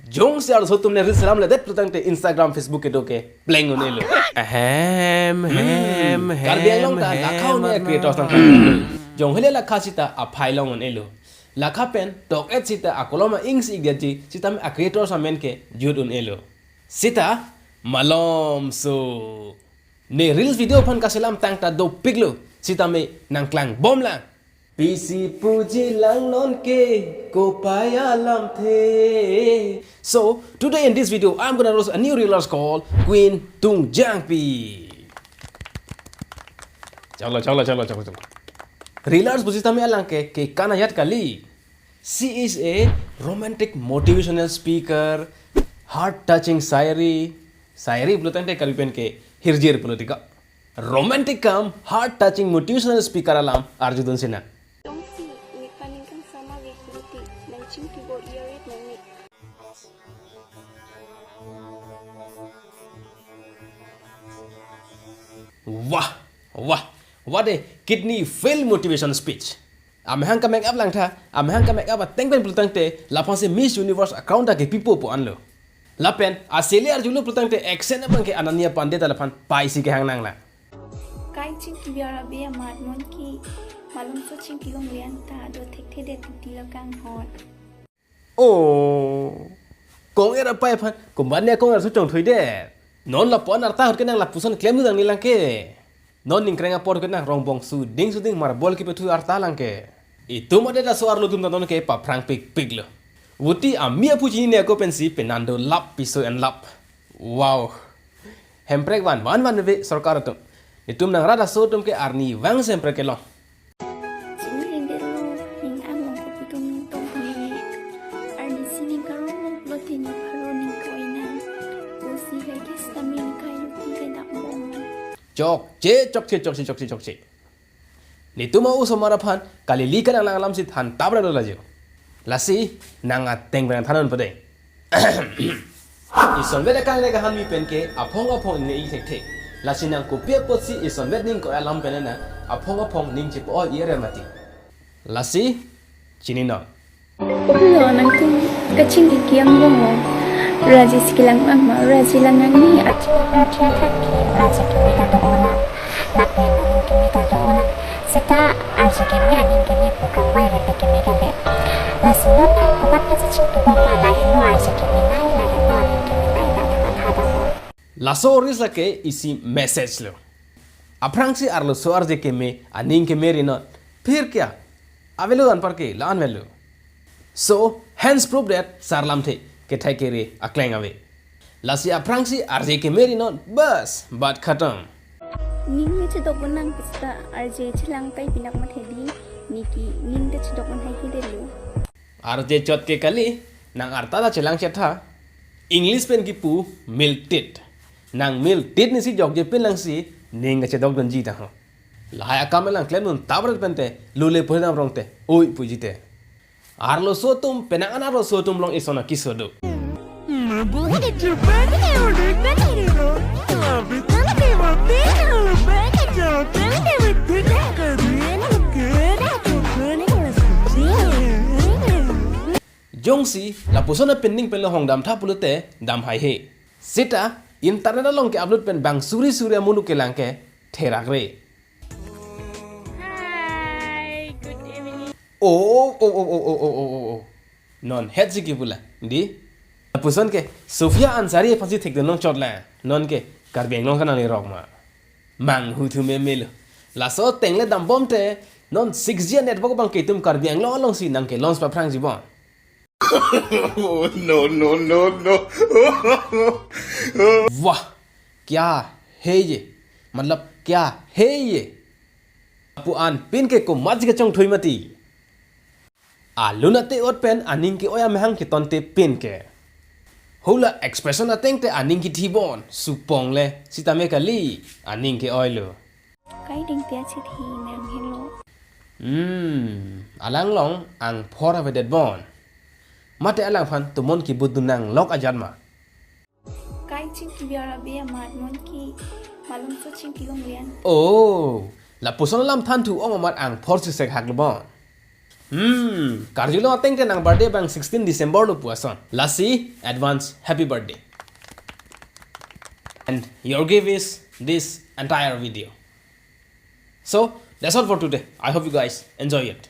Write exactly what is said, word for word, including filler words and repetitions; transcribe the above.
Jongsi arloso atum ne reels selamledet pulotangte Instagram, Facebook kedo ke pleng un-elo. Ahem, hem, hem, Karbi Anglong ta hem, lakha un-e hem, creators nang. Jong hele lakha sita aphai long un-elo. Lakha pen tok-et sita akolom a-ink si-ikdetji sitame a-creators amen ke jut un-elo. Sita malomso. Ne reels video aphan kaselam tangta dopiklo. Sitame nangklangbomlang. Pisi puji lang non ke kopai alamthe. So, today in this video, I'm gonna roast a new reelers called Queen Tungjangpi. Chalo, chalo, chalo, chalo, chalo. Reelers pusitame alang ke, ke kanayat kali. She is a romantic motivational speaker, heart-touching shayari. Shayari pulotangte Karbi pen ke hirjir pulo tiko. Romantic cum heart-touching motivational speaker alam arjudun sina. Jongsi ne phan ningkan sama ve pulote nangchingki bo-i arit nangni. Wah, wah, what a kidney fail motivation speech. Amahang ka-make up langtha, amahang ka-make up ateng pen pulotangte, laphan si Miss Universe a-crown ta kepipo pu anlo. Lapen, asele arjulo pulotangte, accent abang ke Ananya Pandey ta laphan paisi kehang nanglang. Kai chingki biar abe amat non ke, malomso chingki long lian ta, do thekthedet titi lo kanghon. Oh, kong-er apai aphan, komatne kong-er su chongthui det. Non lapu-an arta ahut ke nang lapuson klemdun nangnelang ke. Non ningkreng apor ke nang rongbong suding suding marbol kepethu arta lang ke. Itum adet aso arlo atum ta non ke paphrang pikpiklo. Vuti ami aphu chinine ako pensi penando lap piso en lap. Wow. Hemprek van van vanve sorkar atum. Itum nang rat aso atum ke arnivang si hemprek kelong. Chini ringdetlo, ning anglong kopi atum ning tong kami. Arnisi ning karong lote ning pharo ning koi nang. Kosi hai ke sitame ning kai luti ke dak bom. Chokche, chokche, chokche, chokche, chokche. Netum a-osomar aphan kalili kananglang alam si than tabra lo laju. Lasi nang ateng pen than un padeng. Isonvet akang le kahan mi pen ke aphong aphong ingne-i thekthe. Lasi nang kopi apotsi isonvet ning ko-oi alam pen na aphong aphong ning chipo-oi ire mati. Lasi chininon. Ulo nangtum kachingki angbong mo. Raji si kelang ma, raji lang nangni. Achi nang thia thak ke raji keme ta do-olang. Lapen aning keme ta do-olang. Seta arje keme aning keme pu kangvai rete keme keme. Lasi non nang komat kachingki bom ma, lahenlo arje keme nai, lahenlo aning keme nai, lahenlo thadam. Laso reels ke isi message lo. Aphrangsi arloso arje keme aning keme ri non. Phir kya? Avelo anpar ke, la-an avelo. So, hence prove that sarlamthe kethai kere akleng ave. Lasi aphrangsi arje keme ri non, bas, bat khatam. Ning me chedok gonang pista arje chelang kai pinak mathe di, niki ning ta chedok gonhai hidelu. Arje chot ke kali, nang arta ta chelang chetha. English pen kipu milk tit. Nang milk tit nisi jokje pin langsi, ning kachedok dunji ta ho. Lahai akam lang klemdun tabra pente, lule puri dam rongte, oi puji te. Arloso atum, penang an arloso atum along ison akeso do. Jongsi, lapuson apining pen lo hong damtha pulote, dam haihe. Seta, internet along ke-upload pen bang suri suri amuluk kelang ke, therak re. Hi, good evening. Oh, oh, oh. Non het si kipu la, di? Lapuson ke, Sofia Ansari aphansi thekdun long chot la, non ke, Karbi Anglong kanang le rok ma. Manghu thu meme lo. Laso tengle dambom te, non six G network abang ke itum Karbi Anglong alongsi nang ke launch paphrangji bon. Oh, no, no, no, no. Wah, kya hai ye? Matlab, kya hai ye? Lapu-an pin ke komatsi kachongthui mati. Alun ate ot pen aning ke-oi amahang ketonte pin ke. Hula expression ateng te aning kethi bon, supong le, sitame kali, aning ke-oi lo. Kai ding pia chithi nang helo. Hmm, alang along angphor avedet bon. Mate alangphan tomon kebutdun nang lok ajat ma. Kai chingki biar abe amat non ke malomso chingki long lian. Oh, lapuson alam thanthu ong amat angphor si sek hak lo bon. Hmm, karjulo ateng te nang birthday abang sixteen December lo pu ason. Lasi advance happy birthday. And your gift is this entire video. So that's all for today. I hope you guys enjoy it.